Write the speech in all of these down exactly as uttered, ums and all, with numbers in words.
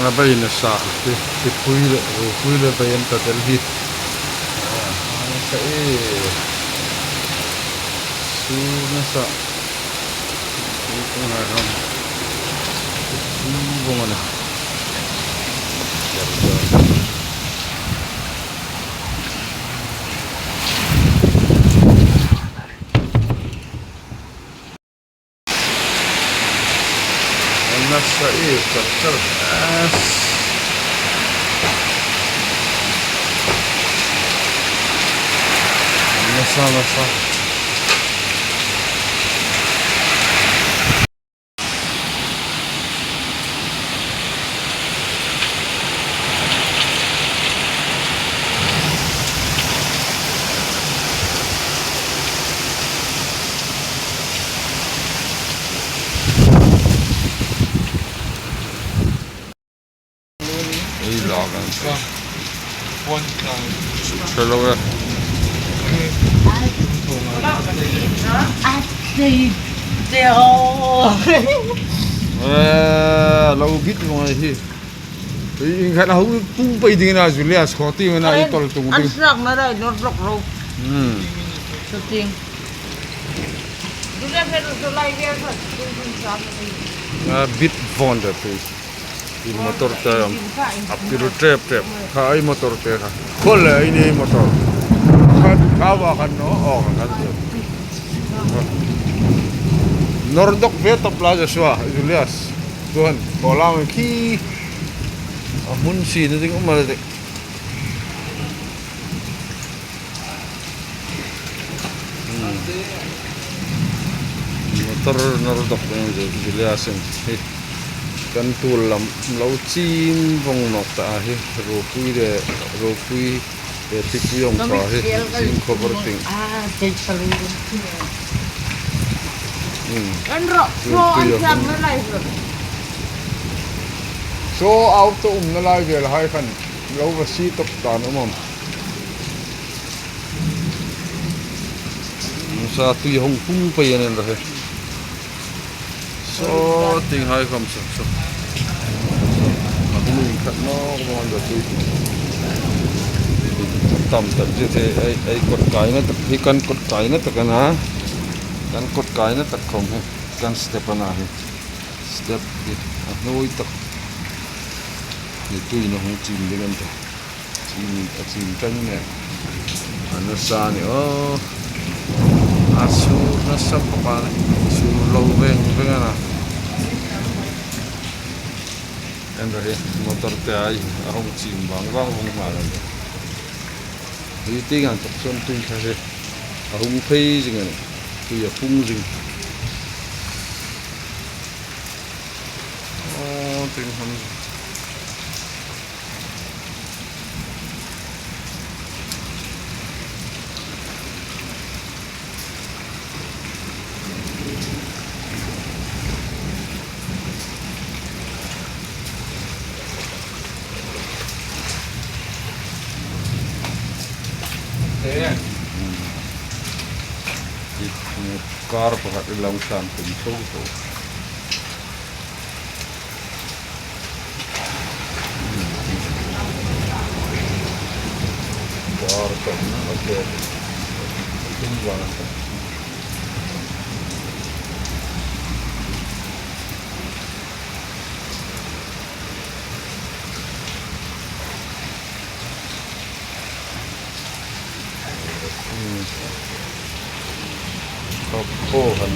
A bei nasa, ti, tipui le, ruopui le bei an ta tel hi. A, a nasa e. Su nasa. Su kong hai ram. Su bong a na. Nasa e, kar, kar. Nasa, nasa. Ei, la kan sa. Hello, eh. Eh, lo bit mo hi. Ei, in khan a hung pung pei ding a na, Julius, khaw ti mo a na, ei tol tung ding. An srak na rai, not lok ro. Hmm. Shooting. Julius, hello, so lai dia sa, tung tung sa. A bit von da, please. Ei motor te am. A piru trep trep. Kha ei motor te kha. Khol le ei ni motor. Kha, kha va khan no. Oh, kha. Nordok ve top la Joshua, Julius. Tuan, ko la ki. A hmun si ni ding um le de. Hmm. Motor Nordok ding Julius in. Hi. Kan tuol lam lo chin vong nawk ta a hi, ruopui le, ruopui le tipui awm ta hi, zing cover ting. Ah, tei ta lo. Hmm. An ro, so an siam na lai ro. So auto umna lai vel hai khan lo va si top ta an um am. Sa tui hung pung pei a nih an ra he. So, ting hai khom sak sak. A hung in khat nawk vong an ra tui. Tam tak zie te, ei, ei kot kaina tak, hi kan kot kaina tak a na. Kan kot kaina tak khom hi. Kan step a na hi. Step hi. A hnuoi tak. Hi tui na hung chin ding an ta. Chin, a chin kan ne. A nasa ni, oh. A sur nasa papa ni. Sur lo veng veng a na. An ra hi, motor te ai, a hung chin vang vang hung hma la. Hi ting an tak chuan tui kha hi. A hung phei zing a nih. Tui a pung zing. Oh, ting han. Kar pakhat i lo san tum tho tho. Kha po han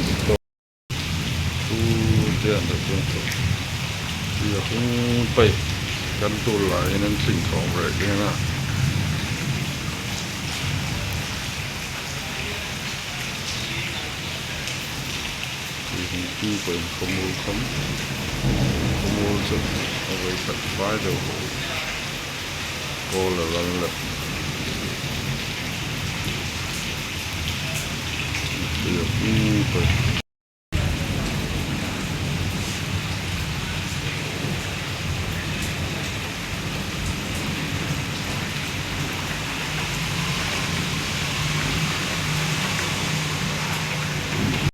tu te an ta chuan chu. Tui a hung pei, kan tul lai in an tling khawm reh ding a na. Tui hung pung pei khawmuol khawm. Khawmuol chu a vei tak vai deuh ho. Kawl a lal leh. Tui a pung pei.